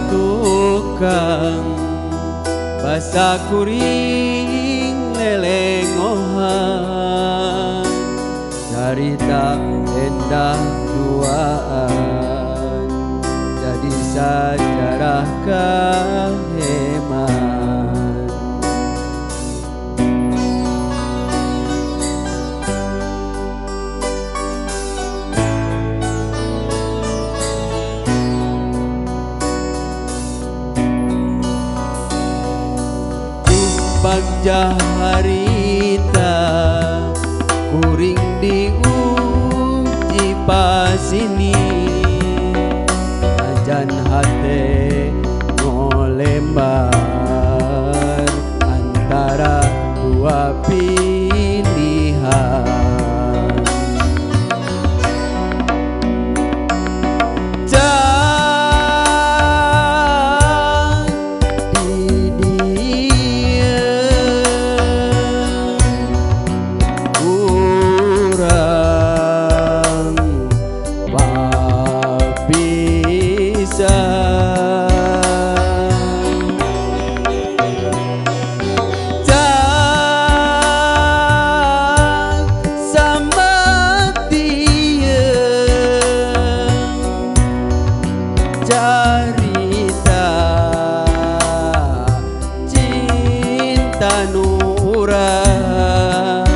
Tukang basa kuring lelengohan carita endah duaan jadi sajarah kaheman. Bagja harita kuring diuji pasini ajan hate ngolembar antara dua pilihan. Carita cinta nurang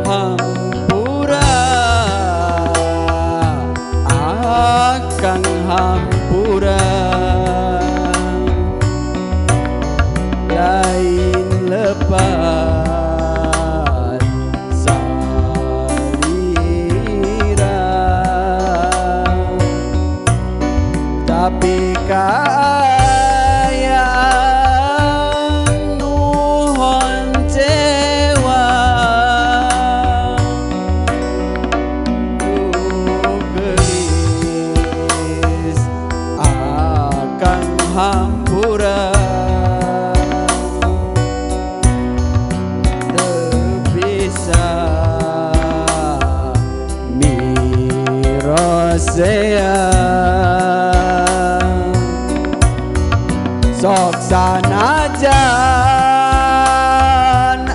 hampura akang hampura lain lepas tapi kaayaan nuhon cewa nu geulis akang hampura teu bisa mirosea. Sok sanajan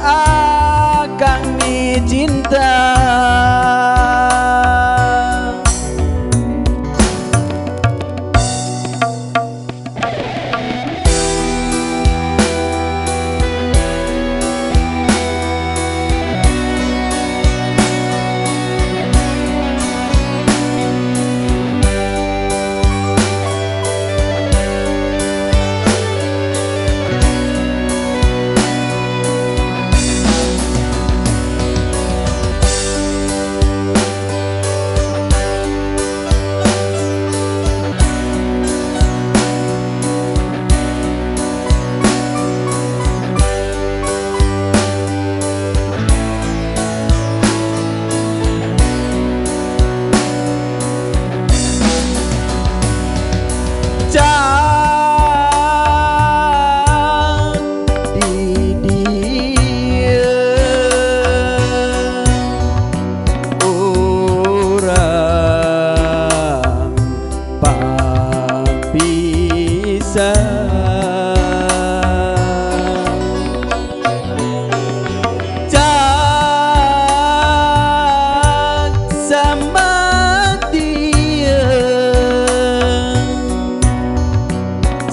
akang ni cinta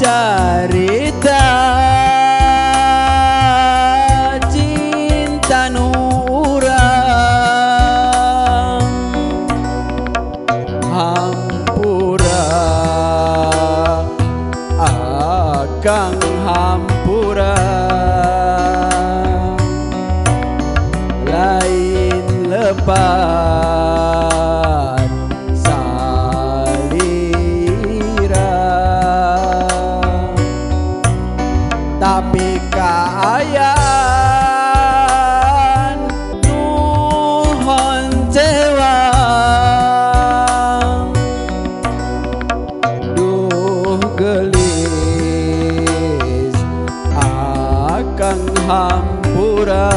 carita cinta nurang hampura akang hampura lain lepas tapi kaayaan nuhon cewa duh geulis akang hampura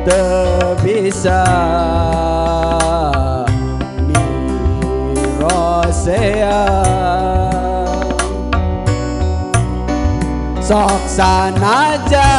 teu bisa Sok sanajan